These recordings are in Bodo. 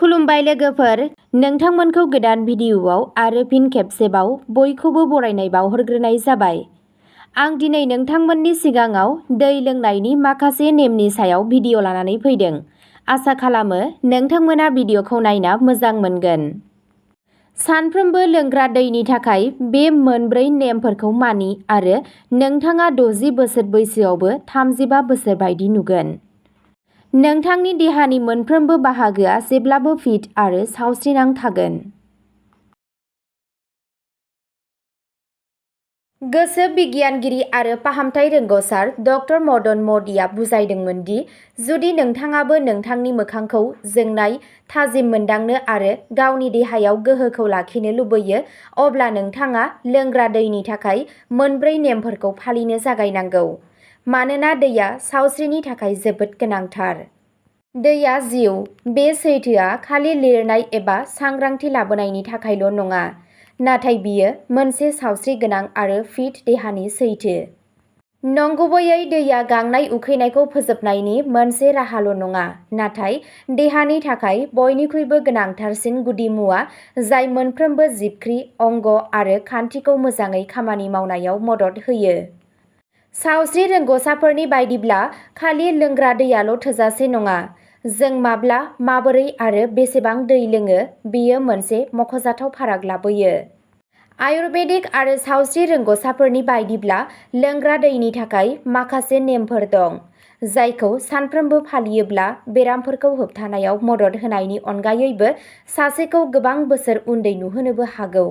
खुलुमबाय लोगोफोर, नोंथांमोनखौ गोदान भिडिअआव आरो फिन खेबसेबाव बयखौबो बरायनाय बावहरग्रोनाय जाबाय। आं दिनै नोंथांमोननि सिगाङाव दै लोंनायनि माखासे नेमनि सायाव भिडिअ लानानै फैदों। आसा खालामो नोंथांमोना भिडिअखौ नायना मोजां मोनगोन। सानफ्रोमबो लोंग्रा दैनि थाखाय बे मोनब्रै नेमफोरखौ मानि आरो नोंथाङा 60 बोसोर बैसोआवबो 35 बोसोर बायदि नुगोन। नोंथांनि देहानि मोनफ्रोमबो बाहागोआ जेब्लाबो फिट आरो सावस्रिनां थागोन। गोसो बिगियानगिरि आरो फाहामथाय रोंग'सार डक्टर मदन मदिआ बुजायदोंमोन दि जुदि नोंथाङाबो नोंथांनि मोखांखौ जोंनाय, थाजिम मोनदांनो आरो गावनि देहायाव गोहोखौ लाखिनो लुबैयो, अब्ला नोंथाङा लोंग्रा दैनि थाखाय मोनब्रै नेमफोरखौ फालिनो जागायनांगौ। मानोना दैया सावस्रिनि थाखाय जोबोद गोनांथार। दैया जिउ। बे सैथोआ खालि लिरनाय एबा सांग्रांथि लाबोनायनि थाखायल' नङा, नाथाय बियो मोनसे सावस्रिगोनां आरो फिट देहानि सैथो। नंगुबैयै दैया गांनाय उखैनायखौ फोजोबनायनि मोनसे राहाल' नङा, नाथाय देहानि थाखाय बयनिख्रुइबो गोनांथारसिन गुदिमुवा जाय मोनफ्रोमबो जिबख्रि, अंग आरो खान्थिखौ मोजाङै खामानि मावनायाव मदद होयो। सावस्रि रोंग'साफोरनि बायदिब्ला खालि लोंग्रा दैयाल' थोजासे नङा। जों माब्ला, माबोरै आरो बेसेबां दै लोङो बेयो मोनसे मख'जाथाव फाराग लाबोयो। आयुर्बेदिक आरो सावस्रि रोंग'साफोरनि बायदिब्ला लोंग्रा दैनि थाखाय माखासे नेमफोर दं, जायखौ सानफ्रोमबो फालियोब्ला बेरामफोरखौ होबथानायाव मदद होनायनि अनगायैबो सासेखौ गोबां बोसोर उन्दै नुहोनोबो हागौ।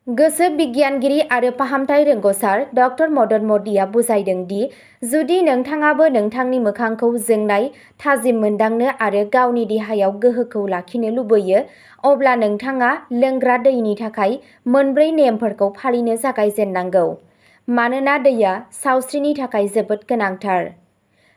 गोसो बिगियानगिरि आरो फाहामथाय रोंग'सार डक्टर मदन मदिआ बुजायदों दि जुदि नोंथाङाबो नोंथांनि मोखांखौ जोंनाय, थाजिम मोनदांनो आरो गावनि देहायाव गोहोखौ लाखिनो लुबैयो, अब्ला नोंथाङा लोंग्रा दैनि थाखाय मोनब्रै नेमफोरखौ फालिनो जागायजेननांगौ। मानोना दैया सावस्रिनि थाखाय जोबोद गोनांथार।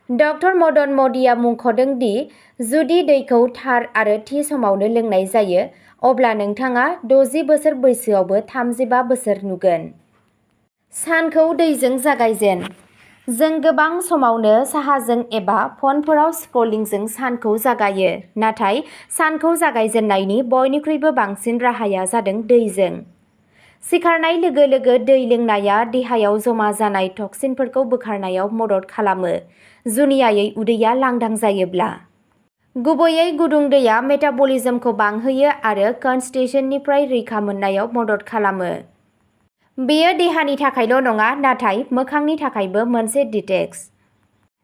डक्टर मदन मदिआ मुंख'दों दि जुदि दैखौ थार आरो थि समावनो लोंनाय जायो, अब्ला नोंथाङा 60 बोसोर बैसोआवबो 35 बोसोर नुगोन। सानखौ दैजों जागायजेन। जों गोबां समावनो साहाजों एबा फनफोराव स्क्रलिंजों सानखौ जागायो, नाथाय सानखौ जागायजेननायनि बयनिख्रुइबो बांसिन राहाया जादों दैजों। सिखारनाय लोगो लोगो दै लोंनाया देहायाव जमा जानाय टक्सिनफोरखौ बोखारनायाव मदद खालामो, जुनियायै उदैया लांदां जायोब्ला। गुबैयै गुदुं दैया मेटाबलिज्मखौ बांहोयो आरो कनस्टिपेशननिफ्राय रैखा मोननायाव मदद खालामो। बेयो देहानि थाखायल' नङा, नाथाय मोखांनि थाखायबो मोनसे डिटक्स।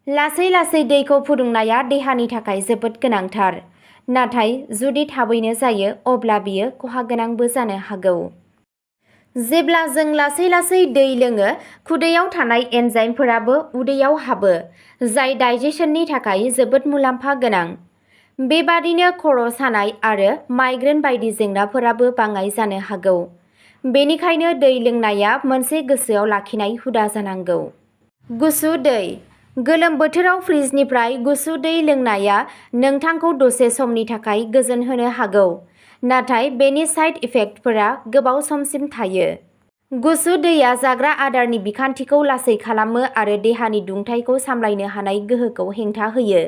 लासै लासै दैखौ फुदुंनाया देहानि थाखाय जोबोद गोनांथार, नाथाय जुदि थाबैनो जायो अब्ला बेयो खहागोनांबो जानो हागौ। जेब्ला जों लासै लासै दै लोङो, खुदैयाव थानाय एन्जाइमफोराबो उदैयाव हाबो, जाय डाइजेशननि थाखाय जोबोद मुलाम्फा गोनां। बेबादिनो खर' सानाय आरो माइग्रेन बायदि जेंनाफोराबो बाङाइ जानो हागौ। बेनिखायनो दै लोंनाया मोनसे गोसोआव लाखिनाय हुदा जानांगौ। गुसु दै। गोलोम बोथोराव फ्रिजनिफ्राय गुसु दै लोंनाया नोंथांखौ दसे समनि थाखाय गोजोन होनो हागौ, नाथाय बेनि साइड इफेक्टफोरा गोबाव समसिम थायो। गुसु दैया जाग्रा आदारनि बिखान्थिखौ लासै खालामो आरो देहानि दुंथायखौ सामलायनो हानाय गोहोखौ हेंथा होयो।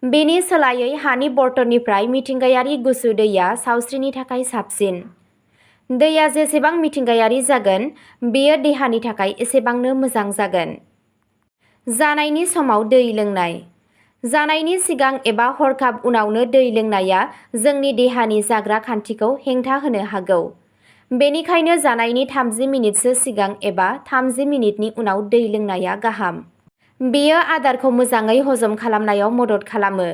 बेनि सोलायै हानि बर्तननिफ्राय मिथिंगायारि गुसु दैया सावस्रिनि थाखाय साबसिन। दैया जेसेबां मिथिंगायारि जागोन, बेयो देहानि थाखाय एसेबांनो मोजां जागोन। जानायनि समाव दै लोंनाय। जानायनि सिगां एबा हरखाब उनावनो दै लोंनाया जोंनि देहानि जाग्रा खान्थिखौ हेंथा होनो हागौ। बेनिखायनो जानायनि 30 मिनिटसो सिगां एबा 30 मिनिटनि उनाव दै लोंनाया गाहाम। बेयो आदारखौ मोजाङै हजम खालामनायाव मदद खालामो,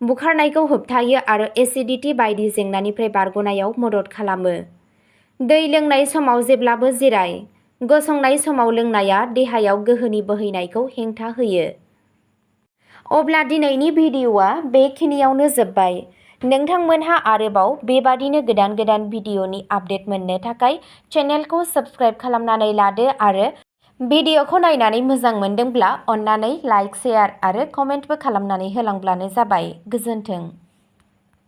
बुखारनायखौ होबथायो आरो एसिडिटी बायदि जेंनानिफ्राय बारग'नायाव मदद खालामो। दै लोंनाय समाव जेब्लाबो जिराय। गसंनाय समाव लोंनाया देहायाव गोहोनि बोहैनायखौ हेंथा होयो। अब्ला दिनैनि भिडिअ'आ बेखिनियावनो जोबबाय। नोंथांमोनहा आरोबाव बेबादिनो गोदान गोदान भिडिअ'नि आपडेट मोननो थाखाय चेनेलखौ साबस्क्राइब खालामनानै लादो आरो भिडिअ'खौ नायनानै मोजां मोनदोंब्ला अन्नानै लाइक, शेयार आरो कमेन्टबो खालामनानै होलांब्लानो जाबाय। गोजोन्थों।